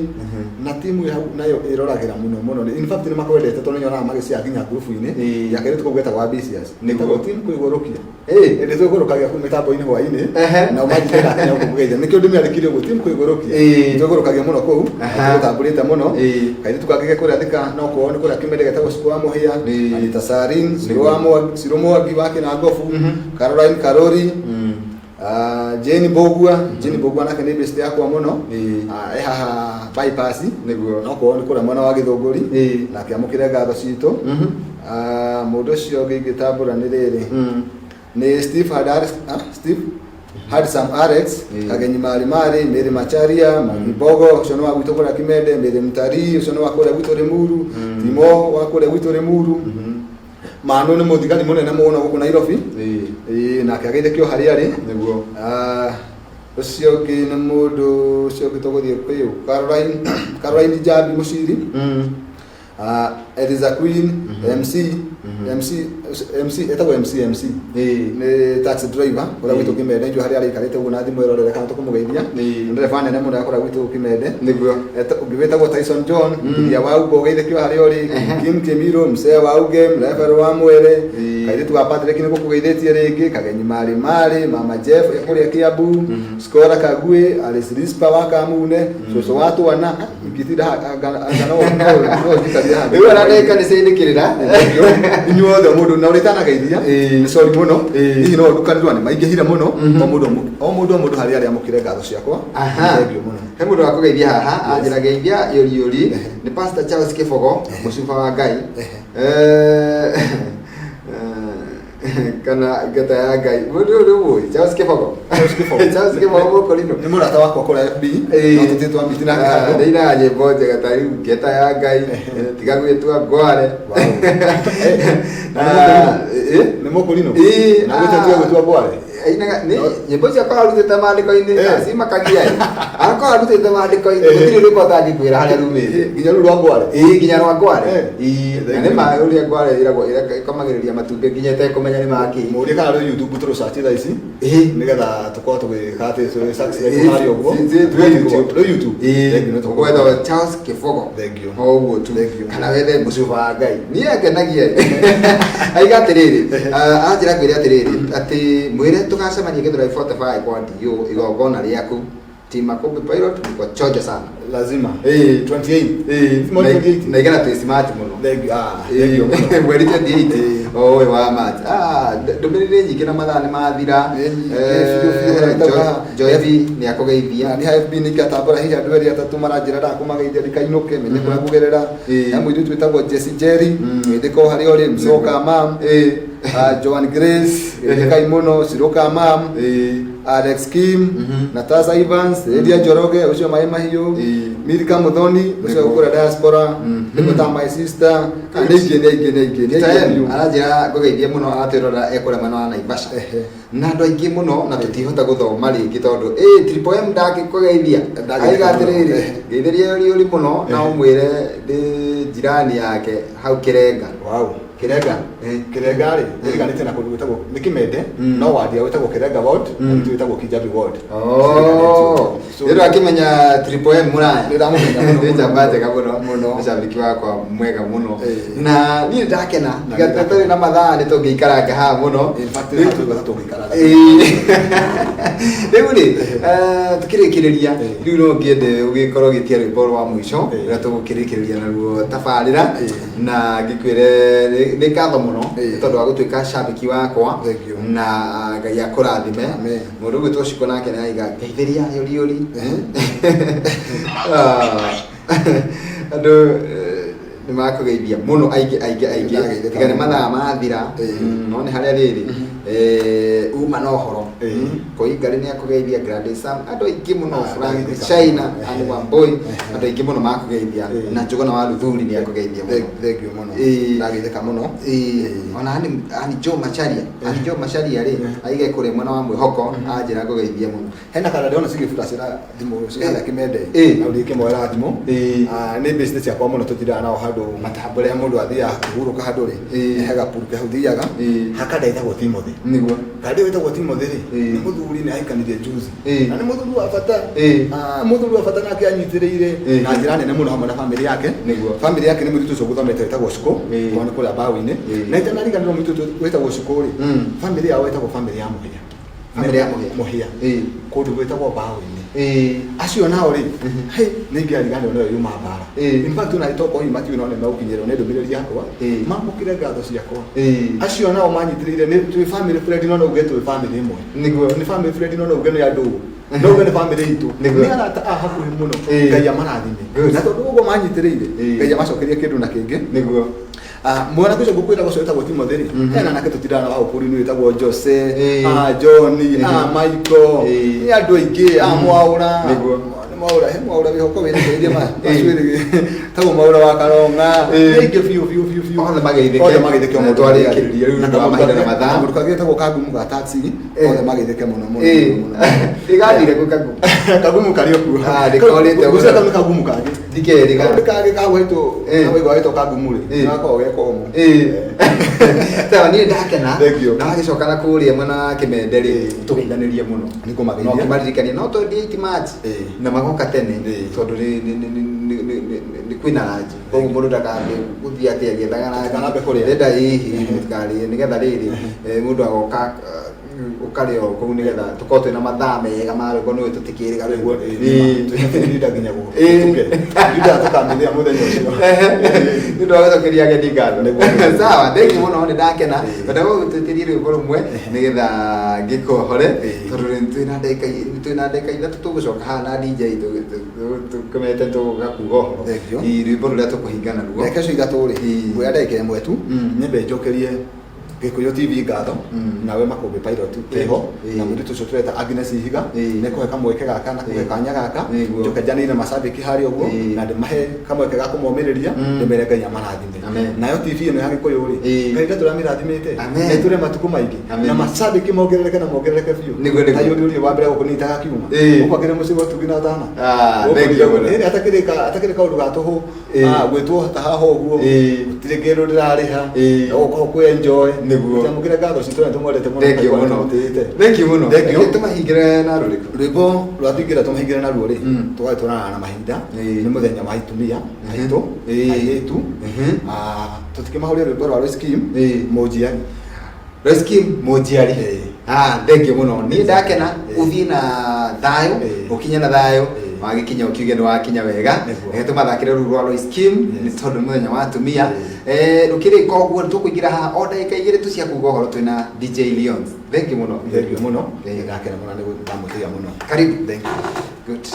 na timu hau nayo ĩroragĩra mũno mũno. In fact nĩ makwendete tondũ nyonaga magĩcia nginya ngurubu-inĩ ya kairĩtu kau getagwo Ambitious. Getagwo team kwĩgũrũkia. Ĩndĩ twĩgũrũkagia kũu mĩtambo-inĩ hwaĩ-inĩ, nao manjĩte ndakinya gũkũ kũgeithia, nĩkĩo ndĩmĩandĩkire ũguo, team kwĩgũrũkia. Twĩgũrũkagia mũno kũu, tũtambũrĩte mũno. Kairĩtu kangĩ ke kũrĩa Thika, no kwao nĩ kũrĩa Kĩmende, getagwo Cikũ wa Mũhĩa, Anita Sarin, Ciro Mwangi wa Kĩnangobu, Caroline Karori. Jane Mbũgua, Jane Mbũgua nake nĩ best yakwa mũno. E haha bypass. Nĩguo. No korwo nĩ kũrĩa mwena wa Gĩthũngũri. Nake amũkĩre ngatho citũ. Mũndũ ũcio ũngĩ ingĩtambũra nĩ rĩrĩ, nĩ Steve Hadar, Steve Handsome Alex, Kagenyi Mari Mari, Mary Macharia, Magi Mbogo, ũcio nĩ wa gwitũ kũrĩa Kimende, Mary Mtarii, ũcio nĩ wa kũrĩa gwitũ Limuru, Timo wa kũrĩa gwitũ Limuru, Manu nĩ mũthigari mũnene mũno gũkũ Nairobi. Ĩĩ, nake ageithĩkio harĩa arĩ. Nĩguo. Ũcio ũngĩ nĩ mũndũ ũcio ũngĩ tũgũthiĩ kwĩ Caroline, Caroline Njambi Mũciri. Eliza Queen, MC, MC, MC, etagwo MC, MC. Nĩ taxi driver ũrĩa gwitũ Kimende, njũĩ harĩa araikarĩte ũguo na thimũ ĩrorere kana tũkũmũgeithia. Nĩ ndereba nene mũno ya kũrĩa gwitũ Kimende. Ũngĩ wĩtagwo Tyson John, Nginya wa Ugo ũgeithĩkio harĩa ũrĩ, Kim Kimiro, Msee wa Uge, Reverend wa Mwere, kairĩtu ga Patrick nĩ gũkũgeithĩtie rĩngĩ, Kagenyi Marĩ Marĩ, Mama Jeff kũrĩa Kiambu, Skora Kagwe, Alice Rispa wa Kamune, cũcũ wa twana, ingĩtinda anga no njikarire handũ. Rĩu ona ndagĩka nĩ ciainĩkĩrĩra. Inyuothe mũndũ na ũrĩa itanageithia, nĩ sorry mũno, hihi no ndukanĩrwo nĩ maingĩhire mũno, o mũndũ o mũndũ o mũndũ harĩa arĩ amũkĩre ngatho ciakwa. Thank you mũno. He mũndũ wa kũgeithia haha, anjĩra geithia yũri yũri, nĩ Pastor Charles Kĩbogo, mũcuba wa Ngai. Kana ngeta ya Ngai. Mũndũ ũyũ nĩ ũmũĩ, Charles Kĩbogo. Charles Kĩbogo. Charles Kĩbogo Mũkũrinũ. Nĩ mũrata wakwa kũrĩa FB, no tũthiĩ twamiti nake handũ. Nĩ inaga nyĩmbo njega ta rĩu ngeta ya Ngai, tiga gwĩtua ngware. Wow. Na nĩ Mũkũrinũ? Nĩ Mũkũrinũ? Ĩĩ, Na gwĩtua tiga gwĩtua ngware? Ainaga nĩ nyĩmbo ciakwa arutĩte maandĩko-inĩ, cimakagia ĩ. Akorwo arutĩte maandĩko-inĩ, gũtirĩ rwĩmbo atangĩkwĩra harĩa rumĩte. Nginya rũu rwa ngware? Ĩĩ, nginya rwa ngware. Ĩĩ. Na nĩ ma ũrĩa ngware ĩragwo ĩkomagĩrĩria matumbĩ nginya ĩtekũmenya nĩ makĩ. Mũũrie kana rwĩ YouTube tũrũcaci thaa ici, nĩgetha tũkorwo tũgĩka atĩ tũgĩ subscribe harĩa ũguo. Rwĩ YouTube. Rwĩ YouTube. Thank you, nĩ tũkũgũra. Ũgwetha Charles Kĩbogo. Thank you. O ũguo tu. Thank you. Kana wethe mũcuba wa Ngai. Niĩ angenagia. Aiga atĩrĩrĩ, anjĩra ngwĩre atĩrĩrĩ, atĩ mwĩre tũgacemania Gĩthũrai 45 kwa DO igongona rĩaku. Team Makumbi Pilot mko chonjo sana. Lazima. 28. Mweri 28. Na igana twĩ smart mũno. Thank you. Thank you mũno. Mweri 28 o ũyũ wa March. Ndũmĩrĩri nyingĩ na mathaa nĩ mathira. Nĩ nyingĩ, biũ biũ, Joy Joy nĩ akũgeithia. Na nĩ FB nĩ ikatambũra hihi andũ erĩ atatũ maranjĩra ndakũmageithia ndikainũke menye kũrĩa kũgerera. He mũirĩtu wĩtagwo Jesse Jerry, geithĩka o harĩa ũrĩ, Mcoka mam, Joan Grace, geithĩkai mũno, Siroka mam, Alex Kim, Natasha Evans, Lydia Njoroge, ũcio maĩ mahiũ, Milka Muthoni, ũcio kũrĩa diaspora, nĩguo ta my sister, nĩ aingĩ nĩ aingĩ nĩ aingĩ nĩ aingĩ biũ. Aranjĩra ngũgeithie mũno aratwĩrora ekũrĩa mwena wa Naivasha. Na andũ aingĩ mũno na tũtihota gũthoma rĩngĩ tondũ Triple M ndangĩkũgeithia. Ndangĩkũgeithia. Aiga atĩrĩrĩ, ngeithĩria yũri yũri mũno na ũmwĩre ndĩ jirani yake hau Kĩrenga. Wow. Kĩrenga? Kĩrenga rĩ, ĩriganĩtie na kũndũ gwĩtagwo nĩ Kĩmende, no wadi yao ĩtagwo Kĩrenga ward, na gwitũ ĩtagwo Kijabi ward. So- Nĩ ũrakĩmenya Triple M mũraya? Nĩ ndamũmenya mũno, Nĩ njamba njega mũno. Mũno. Mũcambĩki wakwa mwega mũno. Na niĩ ndakena. Na Tiga nĩ ndakena. tũtarĩ na mathaa nĩ tũngĩikaranga haha mũno. In fact, nĩ tũigua ta tũngĩikara. Rĩu rĩ, tũkĩrĩkĩrĩria, rĩu no ngĩende ũgĩkorwo ũgĩtia rwĩmbo rwa mũico, rũrĩa tũgũkĩrĩkĩrĩria naruo tabarĩra, na ngĩkwĩre nĩ ngatho mũno, nĩ tondũ wa gũtuĩka cambĩki wakwa, Thank you. na Ngai akũrathime. Amen. Mũndũ ũgwĩtwo Shiko nake nĩ araiga ngeithĩria yũri yũri. Andũ nĩ makũgeithia mũno aingĩ aingĩ aingĩ. Nĩndagĩithĩka Tiga nĩ mũno. mathaa mathira, no nĩ harĩa rĩrĩ, uma na ũhoro. Koingarĩ nĩ akũgeithia, Gladys Sam, andũ aingĩ mũno, Frank Ndagĩithĩka China, mũno. Anne Wambui, andũ aingĩ mũno makũgeithia, na Njũgũna wa Luthuli nĩ akũgeithia mũno. Thank you mũno. Ndagĩithĩka mũno. Ona Ann Joe Macharia, Ann Joe Macharia rĩ, aige kũrĩa mwena wa Mwĩhoko, anjĩra ngũgeithie mũno. Hena kana ndĩrona cigĩburacĩra thimũ ciharĩa Kĩmende. Na ndikĩmoera thimũ. Nĩ business ciakwa mũno tũtindaga nao handũ Matambũre. Mũndũ athiaga kũhurũka handũ rĩ, he gapuru ke hau thiaga. Hakanda ĩtagwo Timothy. Nĩguo. Kandi wĩtagwo Timothy rĩ, nĩ mũthuri nĩ ahikanirie juzi. Na nĩ mũthuri wa bata. Mũthuri wa bata nake anyitĩrĩire na njĩra nene mũno hamwe na family yake. Nĩguo. Family yake nĩ mũirĩtu ũcio gũthomete wĩtagwo Shiko, kwa nĩ kũrĩa mbaũ-inĩ. Na itanariganĩrwo mũirĩtu ũcio wĩtagwo Shiko rĩ, family yao ĩtagwo family ya Mũhĩa. Family ya Mũhĩa. Mũhĩa. Kũndũ gwĩtagwo Mbaũ-inĩ. Acio nao rĩ, hei, nĩ ingĩariganĩrwo nĩyo yuma mbara. In fact ona tokorwo hihi matiũĩ no nĩ megũkinyĩrwo nĩ ndũmĩrĩri yakwa, mamũkĩre ngatho ciakwa. Acio nao manyitĩrĩire nĩ twĩ family friend no no uge twĩ family ĩmwe. Nĩguo. Nĩ family friend no no uge nĩ andũ no uge nĩ family itũ. Nĩguo. Nĩ arata a hakuhĩ mũno. Ngai amarathime. Good. Na tondũ ũguo manyitĩrĩire, Ngai amacokerie kĩndũ na kĩngĩ. Nĩguo. Ah, mwanake ũcio ngũkwĩra ũcio wĩtagwo Timothy rĩ, hena nake tũtindaga wa ũkũrinĩ wĩtagwo Jose, ah, John, ah, Michael, nĩ andũ aingĩ, ah, Mwaũra. Nĩguo. Nĩ Mwaũra, he Mwaũra wĩhoko wĩrekereirie ma macuĩrĩ tagwo Mwaũra wa Karonga. Nĩ aingĩ biũ biũ biũ biũ. Othe mageithĩke. Othe mageithĩke o Na mũndũ twarĩkĩrĩria rĩu Na nĩ ũndũ wa mahinda na mathaa. Kamũndũ kangĩ getagwo Kagumu ga taxi, othe mageithĩke mũno mũno mũno mũno. Ĩgathire kũ Kagumu? Kagumu karĩ o kuo. Ah, ndĩkorĩte Ngũcia kau nĩ kagumu kangĩ. Ndikerĩ Kaũndũ kangĩ kagwetwo Eh. kagwetwo kagumu rĩ, gakoragwo ge komũ. Sawa, niĩ ndakena. Thank you. Na wagĩcoka na kũrĩa mwena wa Kĩmende rĩ, tũgeithanĩrie mũno. Nĩngũmageithia. Na ũkĩmaririkania no twendi 8 March na magoka tene tondũ nĩ kwĩna ranji. Koguo mũndũ ndakambe gũthiĩ atĩ agĩethaga ranji. Mũtikanambe kũrĩa. Ndĩrenda ĩĩ mũtikarĩe nĩgetha rĩrĩ mũndũ agoka ũkarĩa o kũu nĩgetha tũkorwo twĩna mathaa mega ma rwĩmbo nĩũĩ tũtikĩrĩga rwĩmbo. Twĩna nginya gũtuke. Ndindaga tũkamĩthĩa mũthenya ũcio. Nĩ ũndũ wa gũcokeria ageni ngatho. Nĩguo. Sawa, thank you mũno nĩ ndakena. Ngwenda gũgũtwĩtĩria rwĩmbo rũmwe nĩgetha ngĩkohore tondũ nĩ twĩna ndagĩka twĩna ndagĩka ithatũ tũgũcoka haha na DJ tũkĩmete tũgũka kuga ũhoro. Thank you. Ĩĩ, rwĩmbo rũrĩa tũkũhinga naruo. Ndagĩka icio ithatũ rĩ, nguoya ndagĩka ĩmwe tu, nyambe njokerie Gĩkũyũ TV ngatho, nawe Makũmbĩ Pilot wĩho, na mũirĩtu ũcio tũreta Agnes Ihiga, nĩ kũhe kamweke gaka na kũhe kanya gaka, njoke njanĩire macambĩki harĩa ũguo, na ndĩmahe kamweke ga kũmomĩrĩria, ndĩmere Ngai amarathime. Amen. Nayo TV ĩno ya Gĩkũyũ rĩ, Ngai ndatũramĩrathimĩte, Amen. na ĩtũre matukũ maingĩ, Amen. na macambĩki mongerereke na mongerereke biũ. Nĩguo, nĩguo. Ta ũrĩa ũrĩa wa mbere gũkũ nĩ kiuma. Gũkũ akĩrĩ mũciĩ gwa Tugi na Thana. Ah, Gũkũ thank you mũno. Atakĩrĩ kaũndũ ga tũhũ. Ah, gwĩtwo ta haha ũguo gũtirĩ kĩndũ ndĩrarĩha no gũkorwo kwĩ enjoy. Nĩguo. Twamũkĩre ngatho citũ na tũmwendete mũno Thank you na mũno. tũmũtĩĩte. Thank you mũno. Thank you. Reke tũmahingĩre na rũrĩkũ. Rwĩmbo rwa tũingĩra tũmahingĩre naruo rĩ, tũgagĩtwarana na mahinda. Nĩ mũthenya wa itumia aitũ, airĩtu. Ah, tũtikĩmahũrĩre rwĩmbo rwa Royce Kim, Mũnjiari. Royce Kim Mũnjiari. Ah, thank you mũno. Niĩ ndakena ũthiĩ na thayũ, ũkinye na thayũ, wagĩkinya ũkiuge nĩ wakinya wega. Nĩguo. Reke tũmathakĩre rũu rwa Royce Kim nĩ tondũ nĩ mũthenya wa atumia. Rũkĩrĩka ũguo nĩ tũkũingĩra haha o ndagĩka igĩrĩ tu cia kuga ũhoro twĩna DJ Leons. Thank you mũno. Thank you mũno. Ndakena mũno nĩ ndamũtĩĩa mũno. Karibu. Thank you. Good.